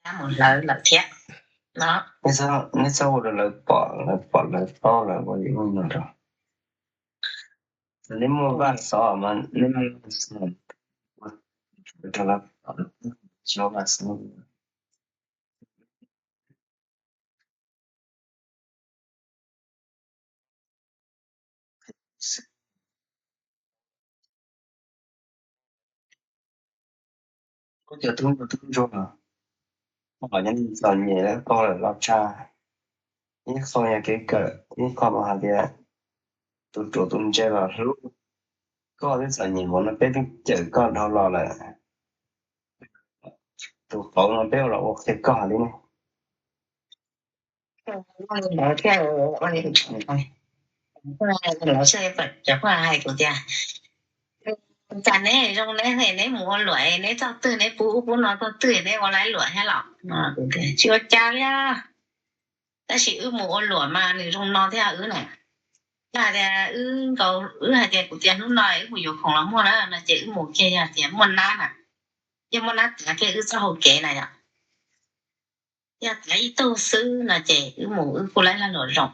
tab mus hlawv lawm thiab no. Neb txhob ua rau lawv pom, lawv pom lawv paub lawv ua li no rau. Neb muaj vaj xov mas neb muaj vaj xov, rau lawv pom, tsis muaj vaj xov. Kuv cov tub ntsuag tub ntsuag, koj los nyob txom nyem lawm, koj lawm los tsa, ib qho yog kev kawm, ib qho mas hais tias tus ruam tus ntse los hlub. Koj twb txom nyem npaum no peb twb cawm koj dhau los lawm. Tus qauv no peb ua los ua qhia koj li ne. Ua li ntawd thiab, ua li ntawd, cov phooj ywg hais kuv tias, cas neb zoo neb, neb mus ua luam, neb txog twg neb pub ub pub no txog twg, neb ua laiv luam thiab los? Tsis ua cas li, tab sis wb mus ua luam mas nws zoo no thiab wb na. Yog hais tias wb nkaus, wb hais tias kuv tias hnub no wb mus yuav khoom los muag na no ces wb mus kiag, yog tias muaj nab na, yog muaj nab tav kiag wb txoj hau kev na yom. Yog tav ib tug xwb no ces wb mus wb kuj laib lag luam zoo,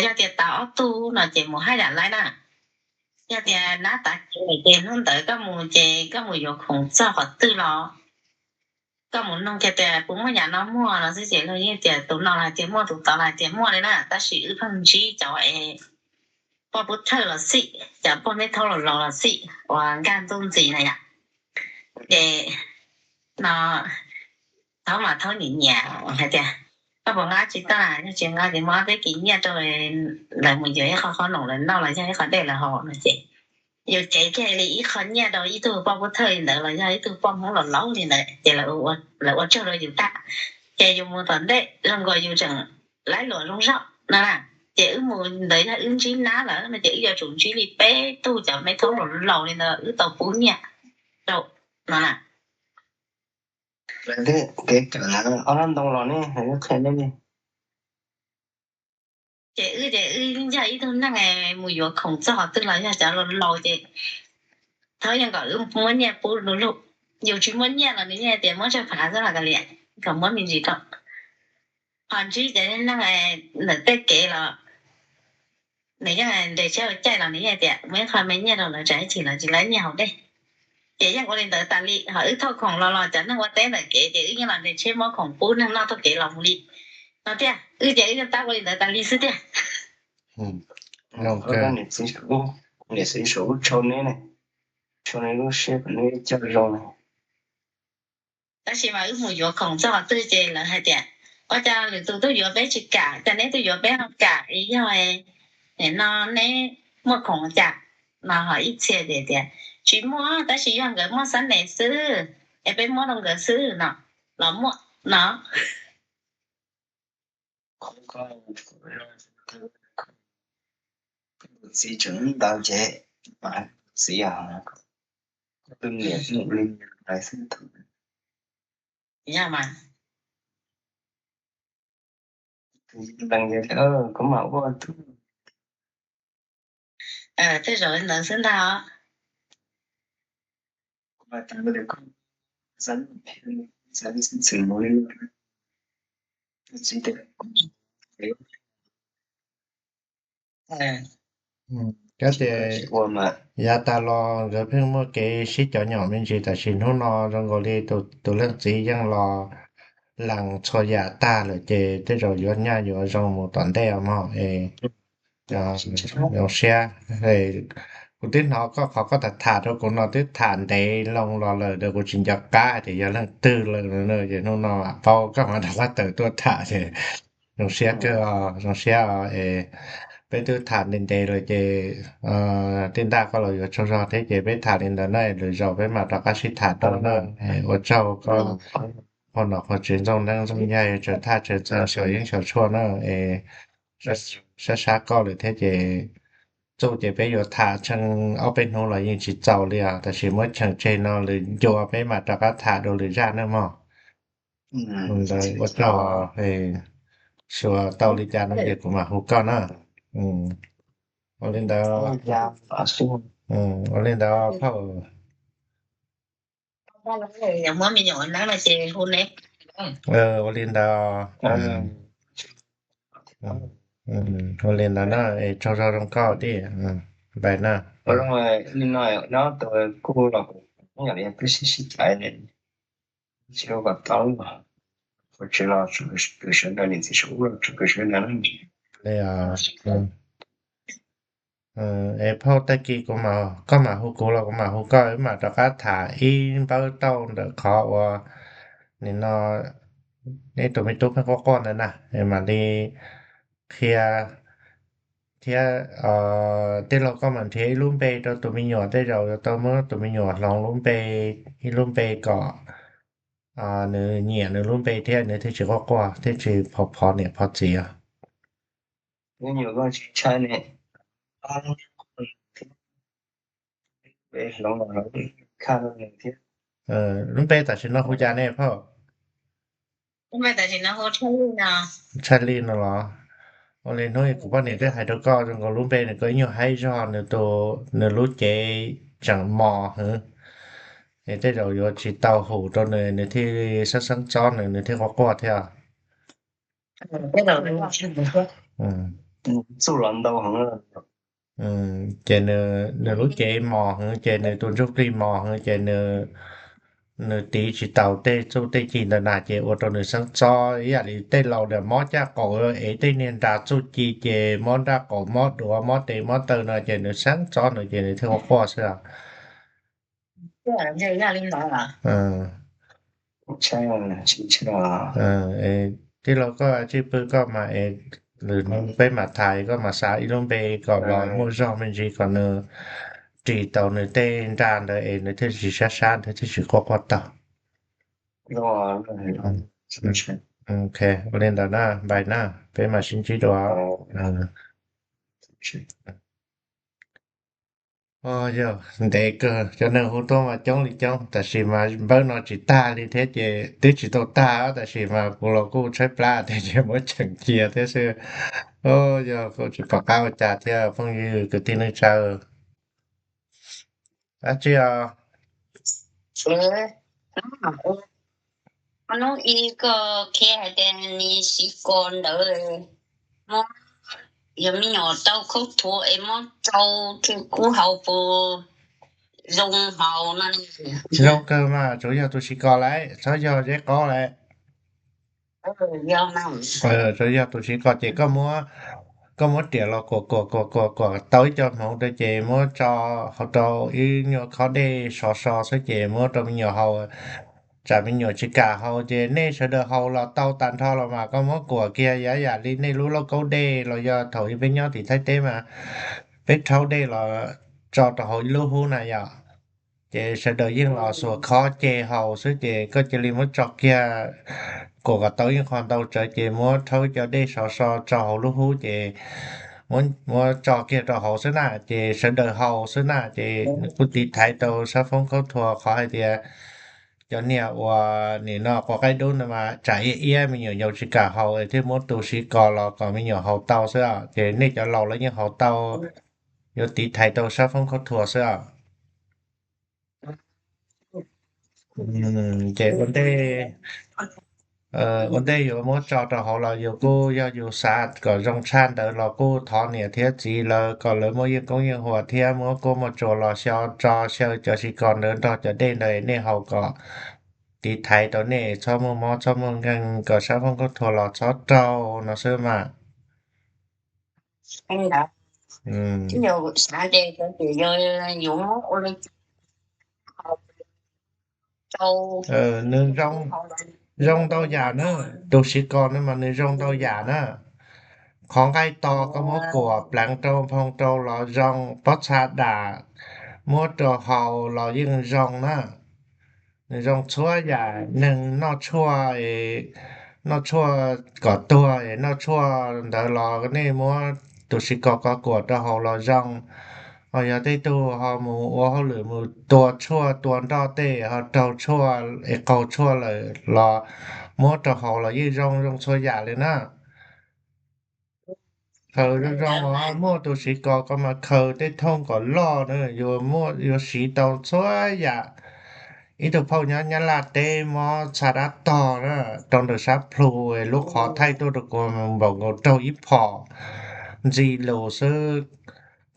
yog tias tav ob tug no ces mus haj yam laib na. Yog tias nab tav kev lawm ces hnub ntawd koj mus ces koj mus yuav khoom txog qhov twg los koj mus noog kiag tias puas muaj yam no muag no xwb ces luag yeej tias tus no los hais tias muaj, tus tod los hais tias muaj li na, tab sis wb pheej ntsib cov es poj pub thawj los xij, cov poj meb thaub laus laus los xij uas nkag ntuj ntxis na yom. Ces no thaub mas thaub nyiam nyiam hais tias, koj puas nqa tsis tau, yog tsis nqa ces muab peb kis nyiaj rau lawv mus yuav ib qho qhob noom lawv noj los yog ib qho dej lawv haus no ces yus cev kiag li ib qho nyiaj rau ib tug poj pub thawj li ntawd los yog ib tug poj Hmoob laus laus li ntawd ces lawv ua tsaug rau yus tag. Ces yus mus tom ntej zoo nkaus yus tseem laib luam zoo zog no na. Ces wb mus ntawd yog wb ntsib nab lawm no ces wb yuav tsum ntsib li peb tug cov me thaub laus laus li ntawd wb tau pub nyiaj rau no na. Lawv twb kev kawm ob lab ntoo los ne, lawv twb qhia nej li. Ces wb ces wb yog ib tug neeg mus yuav khoom txog qhov twg los yog cov laus laus ces thaub yeej kom wb muab nyiaj pub du lug. Yus tsis muaj nyiaj los nws yeej tias muab tsawg phav xwb los kav liam, kom muab me ntsis rau. Ho ntsib cov neeg ntawm tej kev los nws yeej nres tsheb ua caij los nws yeej tias muab ib qho me nyiaj rau lawv tsam ib chim los tsis lawv nyiaj haus dej. Ces yeej ua li ntawd tas li, ho wb thauj khoom los los cov neeg ua teb ntawm kev ces wb yeej los nres tsheb muab khoom pub neeg noj taug kev los mus li no tiag. Wb ces wb yeej tab ua li ntawd tas li xwb tiag. Niam txiv saum ub tshau neb, tshau neb lub siab kom neb coj zoo. Tab sis mas wb mus yuav khoom txog qhov twg ces lawv hais tias, ua cas lwm tus tuaj yuav peb tsis kam, cas neb tuaj yuav peb ho kam, es yog no neb muaj khoom cas? No ho ib txhia ces tias tsis muaj, tab sis yog nkawd muaj xab nes xwb es peb muab rau nkawd xwb no los muaj no. Txiv tseem ntawd ces txiv, koj tus niam mus li lais xwb. Yog mas, lees, koj mam ua tub. Tej zaum li ntawd xwb ntag. Kab tias yav tas los nkawd pheej muaj kev sib cov nyom me ntsis, tab sis hnub no zoo nkaus li tus leej txiv yeej los lees txhua yam tag lawm ces tej zaum yuav nyaj yuav zoo mus tom ntej os mog. Zoo siab. Kuv twb hnov koj qhov koj tham tham rau kuv no twb tham ntev loo los lawm, kuv tsis nco qab tias yog leej twg lawm no, ces hnub no paub koj mam rov qab tawm tuaj tham ces zoo siab kawg, zoo siab os. Es peb twb tham ntev ntev lawm ces tej ntaj koj los yuav tsaug zog thiab ces peb tham li ntawd na, lwm zaus peb mam rov qab sib tham dua na. Ua tsaug koj, qhov nom qhov tsev ntxooj neeb ntxooj yaig tsawv thaj tsawv txag xyaum yeeb xyaum tshuaj na. Es sab sab koj lawm thiab ces txuj ces peb yuav tham tsheej ob peb hnub los yeej tsis txaus li os, tab sis muab cheem tseg no lwm ncua peb mam rov qab tham dua lwm zaj na mog. Ntawd ua tsaug, xyuas tau li cas no ces kuv mam hu koj na. Ua li ntawd, ua li ntawd phauj. Muab me nyuam ua neeb no ces hu neb. Ua li ntawd, ua li ntawd na, es tsaug zog zoo koj thiab, npaj na. Es phauj, tag kis koj mam hu kuv los kuv mam hu koj, wb mam rov qab tham ib npawb tauj ntawm qhov uas nim no nej tus me tub pheej quaj quaj ntawd na, mam li qhia thiab. Tij laug, koj mam nrhiav ib lub npe rau tus me nyuam, tej zaum yuav tau muab tus me nyuam hloov lub npe, ib lub npe kom nws nyiam nws lub npe thiab nws thiaj tsis quaj quaj thiab tsis phov phov niam phov txiv os. Lub npe tam sim no hu cas ne phauj? Tshaj Li no los? Ua li hnub kuv poj niam twb hais rau koj zoo nkaus, lub npe nws koj ib nyuag haib zog, nws lub cev tseem mos heev, es tej zaum yuav tsis tau hum rau nws, nws thiaj xeeb xeeb txob nws, nws thiaj quaj quaj thiab. Ces nws lub cev mos heev, ces nws tus ntsuj plig mos heev, ces nws tiv tsis taus tej txuj tej ci ntawd na, ces ua rau nws xeeb txob. Ib yam li tej laus ntawd mob caj qaum es tej niag nra txuj ci, ces mob nraj qaum, mob duav, mob tes mob taw no, ces nws xeeb txob nws ces nws thiaj quaj quaj xwb. Tij laug, koj tsij pw koj mas es lwm hnub peb mam tham, koj mam xav ib lub npe kom los muaj zog me ntsis kom nws ris tau nws tej nra ntawd es nws thiaj tsis sab sab, nws thiaj tsis quaj quaj tau. Ok, ua li ntawd na, npaj na, peb mam sib ntsib dua. Yog ntev kawg, cov neeg hu tuaj mas coob li coob, tab sis mas npawb no tsis tag li thiab ces twb tsis tau tag, tab sis mas kuv los kuj tshaib plab thiab ces muab tseem cia thiab xwb. Yog kuj tsis pom qab ua cas thiab phooj ywg kwv tij neej tsa. Dab tsi os? Hnub ib koj qhia hais tias nws siv kos ntawd, muab, yog me nyuam tau khaub thuas es muab tsau kiag kub haus puas zoo haus no? Zoo kawg mas, tsuas yog tus siv kos lawm, txhob yog zeb qaub lawm. Tsuas yog tus siv kos ces koj muab riam los kuam kuam kuam kuam kuam tau ib co hmoov rau ces muab tso hauv rau ib nyuag khob dej sov so xwb ces muab rau me nyuam haus. Tsam me nyuam tsis kam haus ces nej sawv daws haus los tau tag nrho los mas koj muab kuam kiag yam yam li nej lub lauj kaub dej los yog thaum ub peb nyob tim Thaib teb mas peb rhaub dej los tso rau hauv ib lub hub na yom. Ces sawv daws yeej los xuas khob ceg haus xwb ces koj cia li muab tso kiag, kuam kom tau ib qho ntau tsawv ces muab rhaub cov dej sov so tso hauv lub hub ces muab tso kiag rau hauv xwb na ces sawv daws haus xwb na ces kuj tiv thaiv tau sab foob khaub thuas. Qhov hais tias cov niag uas nim no quav qaib dub no mas tsam iab iab me nyuam yaus tsis kam haus thiaj muab tus siv kos los kom me nyuam haus tau xwb os. Ces nej cov laus los yeej haus tau, yuav tiv thaiv tau sab foob khaub thuas xwb os. Ces ua ntej, ua ntej yuav muab tso rau hauv los yus kuj yog yus xav kom zoo tshaj ntawd los kuj thov niam thiab txiv lawv kom lawv muaj yeej koob yeej huam thiab muab kuab muaj tsuas los xyaw, tso xyaw cov siv kos ntawd nrog cov dej ntawd nej haus kom tiv thaiv tau nej txhob muaj mob txhob muaj nkeeg kom sab foob khaub thuas los txhob raug no xwb mas. Nws zoo ntau yam na, tus siv kos no mas nws zoo ntau yam na. Qhov nqaij to koj muab kuam pleev rau nphoo rau los zoo, pob txha dam muab rau haus los yeej zoo na. Nws zoo txhua yam, neeg noj tshuaj, noj tshuaj kom tuag es noj tshuaj ntawd los nej muab tus siv kos ko kuam rau haus los zoo. Ho yog tej tug ho mus ua hauj lwm mus tua tshuaj tua nroj tej ho raug tshuaj es qaug tshuaj lawm los muab rau haus los yeej zoo, zoo txhua yam li na. Khaws zoo zoo os, muaj tus siv kos ko mas khaws tej thooj kom loj na, yuav muaj, yuav siv tau txhua yam. ib tug phauj nyob Nyab Laj teb mob txha dab tog na, rau ntawm sab plhu, lub qhov thaij tuaj rau kuv npaum nkaus raug ib phom ntxi lus xwb.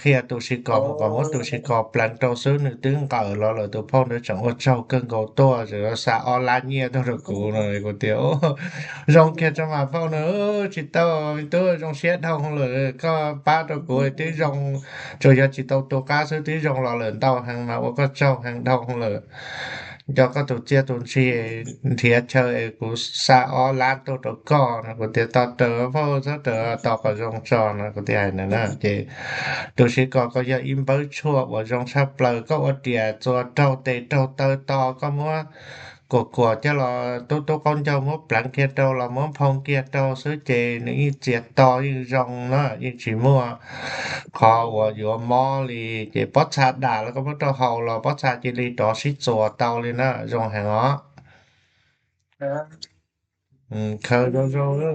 Qhia tus sib kos mus kom muab tus sib kos pleev rau xwb, nws twb nqawm los lawm. Tus phauj ntawd tseem ua tsaug kawg nkaus tuaj, tseem xa ob lab nyiaj tuaj rau kuv no. Kuv tias, zoo kiag tso mas phauj no. Tsis tau, me tub, zoo siab dhau lawm, koj pab rau kuv twb zoo, tsuas yog tsis tau tu qab xwb twb zoo los lawm ntau heev mas ua koj tsaug heev dhau lawm. Nco koj tus txiaj tus ntsig nrhiav chaw es kuv xa ob lab tuaj rau koj no. Kuv tias, tos raws phauj, txhob raws, tos kom zoo tso no, kuv thiaj hais ntawd na. Ces tus sib kos ko yog ib npawb tshuaj uas zoo tshaj plaws, koj ua riam txuas raug tes raug taw to, koj muab kuam kuam coj los tub tub qaub ncaug muab pleev kiag rau los muab nphoo kiag rau xwb ces nws yeej txias to yeej zoo na, yeej tsis muaj qhov uas yuav mob li. Ces pob txha dam los koj muab rau haus los pob txha cia li rov sib txuas tau li na, zoo heev os. Khaws zoo zoo.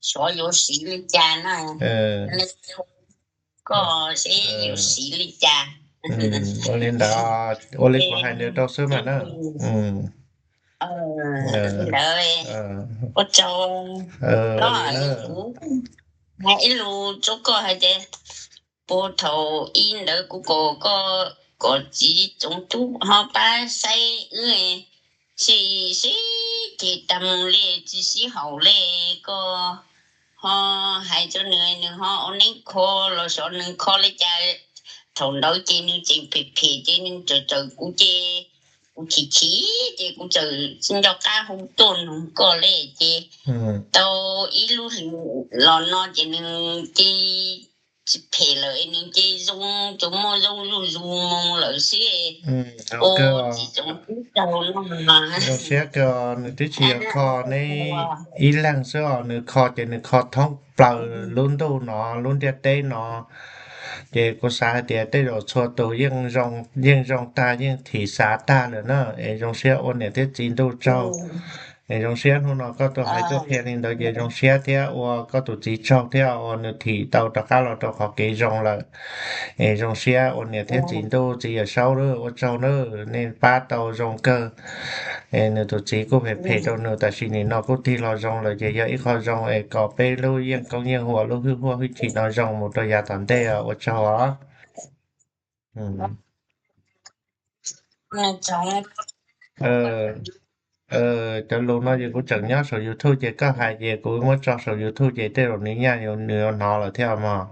Xyov yuav siv li cas na. Koj seb yuav siv li cas. Ua li ntawd, ua li kuv hais ntawd rau xwb mas na. Ntawd ua tsaug. Koj, kuv hais ib lus rau koj hais tias, puag thaum ub ntawd kuv kom koj kom txiv Txoov Tub ho pab saib wb, tsis sib ceg tag mus li, tsis sib haum li, koj ho hais rau nws, nws ho ua neeb kho los xyov nws kho li cas. Thaum ntawd ces nws tseem phem phem ces nws txawm txawm kuv ces kuv chim chim ces kuv txawm tsis nco qab hu tuaj nug koj li ces tau ib lub hlis los no ces nws ces tsis phem lawm, nws ces zoo, tsuas muaj zoo zuj zus mus lawm xwb. Ua tsis tsoom tub rau no. Zoo siab kawg, nws twb tsis yog kho neb ib leeg xwb os, nws kho ces nws kho thoob plaws lub ntuj no, lub ntiaj teb no. Ces kuv xav hais tias tej zaum txhua tus yeej zoo tag, yeej thim xav tag lawm na. Es zoo siab ua niam thiab txiv ntuj tsaug. Es zoo siab hnub no koj tuaj hais tuaj qhia li ntawd ces zoo siab thiab ua koj tus txiv tsaug thiab uas nws thim tau rov qab los rau qhov kev zoo lawm. Es zoo siab ua niam thiab txiv ntuj, txiv Yawm Saub, ua tsaug nawb, nej pab tau zoo kawg. Es nws tus txiv kuj phem phem rau nws, tab sis nim no kuj tig los zoo lawm ces yog ib qho zoo es kom peb lub yeej koob yeej huam, lub hwj huam hwj chim no zoo mus rau yav tom ntej, ua tsaug os. Cov lus no ces kuv tseem nyob saum YouTube ces koj hais ces kuv muab tso saum YouTube ces tej zaum nws nyaj nws yuav hnov lawm thiab mog.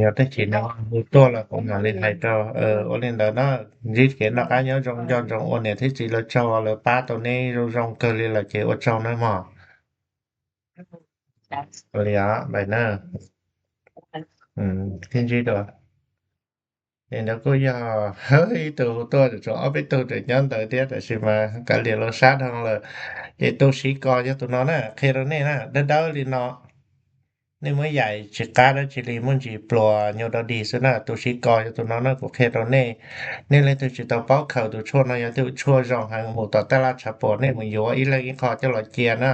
Yog tej chim no hu tuaj los kuv mam li hais rau. Ua li ntawd na, ntsib kev noj qab nyob zoo, nco ntsoov ua niam thiab txiv lawv tsaug, lawv pab tau neb zoo zoo kawg li lawm ces ua tsaug nawb mog. Li os, bye na. Thiab ntsib dua. Ces ntawd kuj yog ib tug hu tuaj, tsuas ob peb tug tseem nyob ntawd thiab, tab sis mas kav liam los sab dhau lawm. Ces tus siv kos yog tus no na, qhia rau nej na, dawb dawb li no. Nej muab yaim tsis qab dab tsi li, muaj ntsis pluas nyuag dog dig xwb na. Tus siv kos yog tus no na, kuv qhia rau nej. Nej leej twg tsis tau paub khaws tus tshuaj no, yog tus tshuaj zoo heev, mus tom taj laj tshav puam nej mus yuav ib leeg ib qho coj los cia na.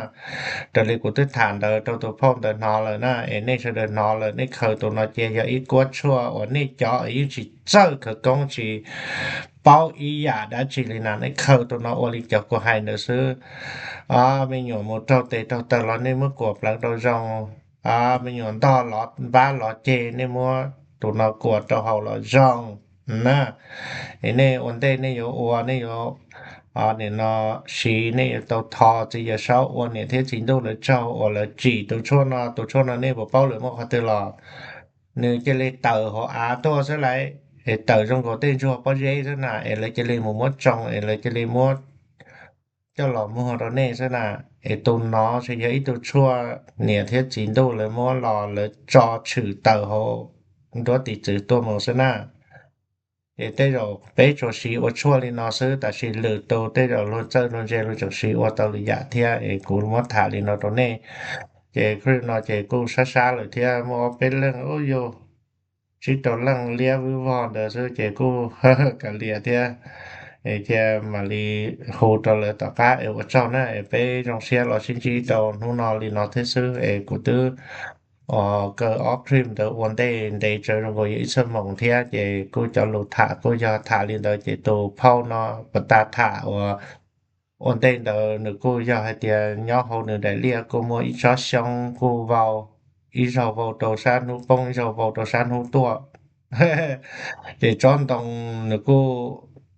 Raws li kuv twb tham ntawd rau tus phauj ntawd hnov lawm na, es nej sawv daws hnov lawm, nej khaws tus no cia yog ib kuab tshuaj uas nej cov yeej tsis txawj khawv koob, tsis paub ib yam dab tsi li na, nej khaws tus no ua li cov kuv hais ntawd xwb. Me nyuam mus raug tes raug taw los nej muab kuam pleev rau zoo. Me nyuam ntog los npab los ceg nej muab tus no kuam rau haus los zoo na. Es nej ua ntej nej yuav ua, nej yuav nim no siv, nej yuav tau thov txiv Yawm Saub ua niam thiab txiv ntuj lawv tsaug uas lawv tsim tus tshuaj no. Tus tshuaj no nej puas paub lawv muaj qhov twg los? Nws cia li tawm hauv av tuaj xwb lauj, es tawm zoo nkaus tej ntsuag pob zeb xwb na, es lawv cia li mus muab tsoo, es lawv cia li muab coj los muag rau nej xwb na. Es tus no ntshe yog ib tug tshuaj niam thiab txiv ntuj lawv muab los lawv tso tshwm tawm hauv nruab tiv txwv tuaj mus xwb na. Es tej zaum peb tsuas siv ua tshuaj li no xwb, tab sis lwm tus tej zaum luag txawj luag ntse luag tseem siv ua tau lwm yam thiab. Es kuv muab tham li no rau nej. Ces no ces kuj sab sab lawm thiab, muaj ob peb leej ub yug, tsib rau leej liab vwj vog ntawd xwb ces kuj kav liam thiab. Es cia mam li hu rau lawv tom qab es ua tsaug na, es peb zoo siab los sib ntsib rau hnub no li no thiab xwb. Es kuv twb kaw ob clip ntawd ua ntej ntev tsawv zoo nkaus yog ib xuab moos thiab, ces kuj cov lus tham kuj yog tham li ntawd, ces tus phauj no puas tas tham uas ua ntej ntawd nws kuj yog hais tias nyob hauv nws daim liaj kuj muaj ib tsob xyoob kuj vau, ib zaug vau rau sab hnub poob, ib zaug vau rau sab hnub tuaj. Ces tsob ntoo nws kuj,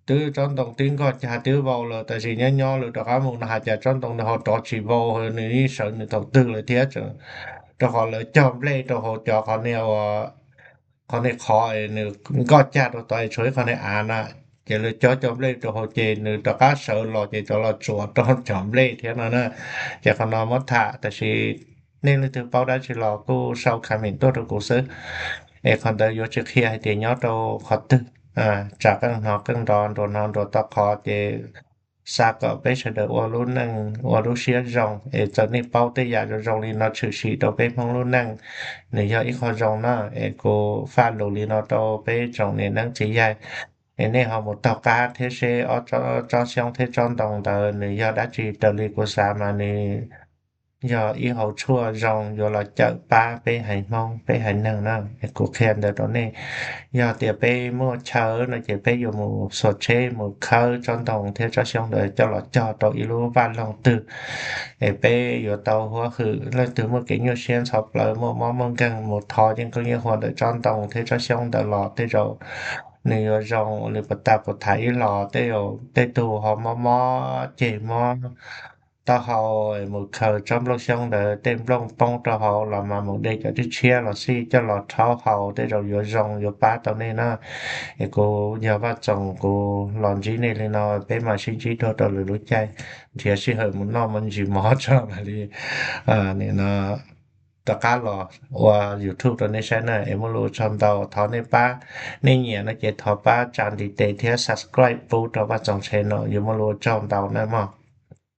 twb tsob ntoo twb nkoj cag twb vau lawm, tab sis nyob nyob lawv rov qab mus no hais cas tsob ntoo nws ho rov tsis vau, nws yeej sawv nws thaum twg lawm thiab. Rau qhov lawv cog nplej rau hauv cov qhov niag uas qhov niag qhov nws nkoj cag rau tod tshuav ib qho niag av na, ces lawv cog cov nplej rau hauv ces nws rov qab sawv los ces rov los tsuam rau cov nplej thiab no na. Ces qhov no muab tham, tab sis nej leej twg paub dab tsi los kuj sau comment tuaj rau kuv xwb, es qhov ntawd yuav tsis qhia hais tias nyob rau qhov twg. Tsam qeej hnov qeej nrov, nruas hnov nruas tau qhov, ces xav kom peb sawv daws ua lub neej ua lub siab zoo, es txawm nej paub tej yam zoo zoo li no tshwm sim rau peb Hmoob lub neej, nws yog ib qho zoo na. Es kuv faj lus li no rau peb tsoom niam neeb txiv yaig, es nej ho mus taug qab thiab seb ob tsob xyoob thiab tsob ntoo ntawd nws yog dab tsi. Raws li kuv xav mas nws yog ib hauv tshuaj zoo yuav los cawm pab peb haiv Hmoob peb haiv neeg na. Es kuv qhia ntawd rau nej, yog tias peb muaj chaw no ces peb yuav mus xuas tsheb mus khawb tsob ntoo thiab tsob xyoob ntawd coj los cog rau ib lub vaj loog twg, es peb yuav tau huab hwm. Leej twg muaj kev nyuaj siab ntxhov plawv, muaj mob muaj nkeeg, mus thov yeej kooj yeej hua ntawm tsob ntoo thiab tsob xyoob ntawd los tej zaum nws yuav zoo li puas tas puas tham ib los. Tej zaum tej tug ho mob mob ceg mob taub hau, mus khaws tsob nplooj xyoob ntawd tej nplooj poob rau hauv los mas mus de cov tshiab los xij coj los rhaub haus tej zaum yuav zoo yuav pab tau nej na. Es kuv yog Vaj Txoos, kuv los ntsib nej li no, peb mam sib ntsib dua rau lwm lub caij, nrhiav sij hawm mus noj mus ntsis mov tso mam li rov qab los ua YouTube rau nej saib na. Es muaj lus ua tsaug ntau, thov nej pab, nej nyiam no ces thov pab tsa ntiv tes thiab subscribe pub rau Vaj Txoos channel, yuav muaj lus ua tsaug ntau na mog.